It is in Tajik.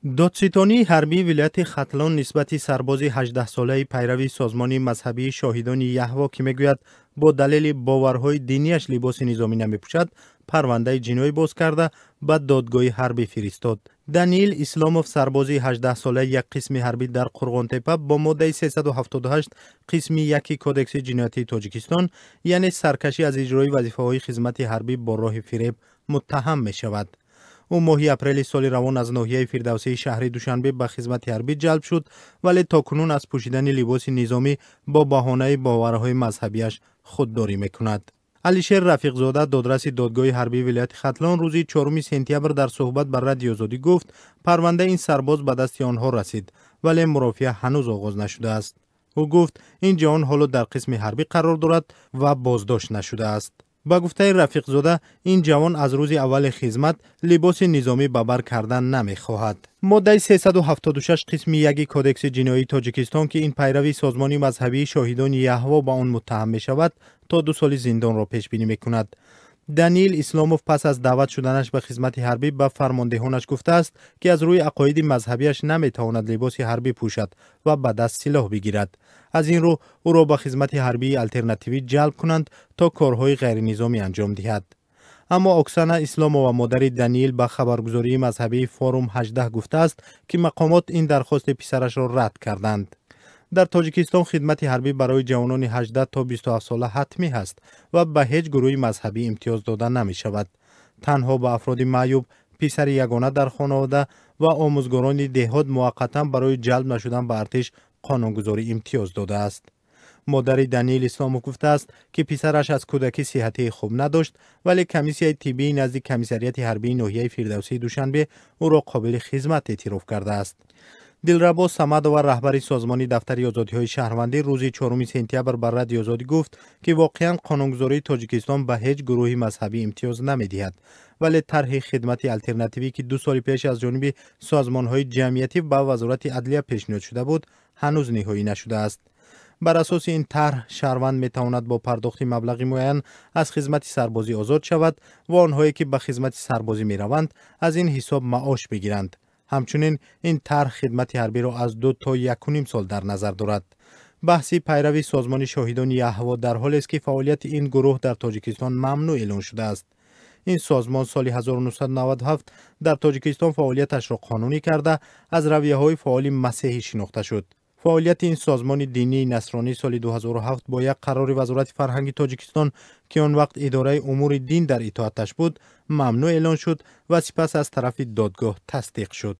Додситонии ҳарбии вилояти Хатлон нисбати сарбози 18-солаи пайрави созмони мазҳабии Шоҳидони Яҳво, ки мегӯяд, бо далели боварҳои динияш либоси низомӣ намепӯшад, парвандаи ҷиноӣ боз карда, ба додгоҳи ҳарбӣ фиристод. Даниил Исломов, сарбози 18-солаи як қисми ҳарбӣ дар Қурғонтепа, бо моддаи 378 қисми 1 Кодекси ҷиноятии Тоҷикистон, яъне саркашӣ аз иҷрои вазифаҳои хизмати ҳарбӣ бо роҳи фиреб, муттаҳам мешавад. Ӯ моҳи апрели соли равон аз ноҳияи Фирдавсии шаҳри Душанбе ба хизмати ҳарбӣ ҷалб шуд, вале то кунун аз пӯшидани либоси низомӣ бо баҳонаи боварҳои мазҳабиаш худдорӣ мекунад. Алишер Рафиқзода, додраси додгоҳи ҳарбии вилояти Хатлон, рӯзи 4 сентябр дар суҳбат ба Радиои Озодӣ гуфт, парвандаи ин сарбоз ба дасти онҳо расид, вале мурофиа ҳанӯз оғоз нашудааст. Ӯ гуфт, ин ҷавон ҳоло дар қисми ҳарбӣ қарор дорад ва боздошт нашудааст. Ба гуфтаи Рафиқзода, ин ҷавон аз рӯзи аввали хизмат либоси низомӣ ба бар кардан намехоҳад. Моддаи 376 қисми 1 Кодекси ҷиноии Тоҷикистон, ки ин пайрави созмони мазҳабии Шоҳидони Яҳво ба он муттаҳам мешавад, то 2 соли зиндонро пешбинӣ мекунад. Даниил Исломов пас аз даъват шуданаш ба хизмати ҳарбӣ ба фармондеҳонаш гуфтааст, ки аз рӯи ақоиди мазҳабиаш наметавонад либоси ҳарбӣ пӯшад ва ба даст силоҳ бигирад. Аз ин рӯ ӯро ба хизмати ҳарбии алтернативӣ ҷалб кунанд, то корҳои ғайринизомӣ анҷом диҳад. Аммо Оксана Исломова, модари Даниил, ба хабаргузории мазҳабии Форум 18 гуфтааст, ки мақомот ин дархости писарашро рад карданд. Дар Тоҷикистон хидмати ҳарбӣ барои ҷавонони 18 то 27 сола ҳатмӣ ҳаст ва ба ҳеҷ гурӯҳи мазҳабӣ имтиёз дода намешавад. Танҳо ба афроди маъюб, писари ягона дар хонавода ва омӯзгорони деҳот муваққатан барои ҷалб нашудан ба артиш қонунгузорӣ имтиёз додааст. Модари Даниил Исломов гуфтааст, ки писараш аз кӯдакӣ сиҳатии хуб надошт, вале комиссияи тиббии назди комиссарияти ҳарбии ноҳияи Фирдавсии Душанбе ӯро қобили хизмат эътироф кардааст. Дилрабо Самадова, раҳбари созмони Дафтари озодиҳои шаҳрвандӣ, рӯзи 4 сентябр ба Радиои Озодӣ гуфт, ки воқеан қонунгузории Тоҷикистон ба ҳеҷ гурӯҳи мазҳабӣ имтиёз намедиҳад, вале тарҳи хидмати алтернативӣ, ки 2 соли пеш аз ҷониби созмонҳои ҷамъиятӣ ба Вазорати адлия пешниҳод шуда буд, ҳанӯз ниҳоӣ нашудааст. Бар асоси ин тарҳ шаҳрванд метавонад бо пардохти маблағи муайян аз хизмати сарбозӣ озод шавад ва онҳое ки ба хизмати сарбозӣ мераванд, аз ин ҳисоб маош бигиранд. Ҳамчунин ин тарҳ хидмати ҳарбиро аз 2 то 1.5 сол дар назар дорад. Баҳси пайрави созмони Шоҳидони Яҳво дар ҳолест, ки фаъолияти ин гурӯҳ дар Тоҷикистон мамнӯъ эълон шудааст. Ин созмон соли 1997 дар Тоҷикистон фаъолияташро қонунӣ карда, аз равияҳои фаъоли масеҳӣ шинохта шуд. Фаъолияти ин созмони динии насронӣ соли 2007 бо як қарори Вазорати фарҳанги Тоҷикистон, ки он вақт идораи умури дин дар итоаташ буд, мамнӯъ эълон шуд ва сипас аз тарафи додгоҳ тасдиқ шуд.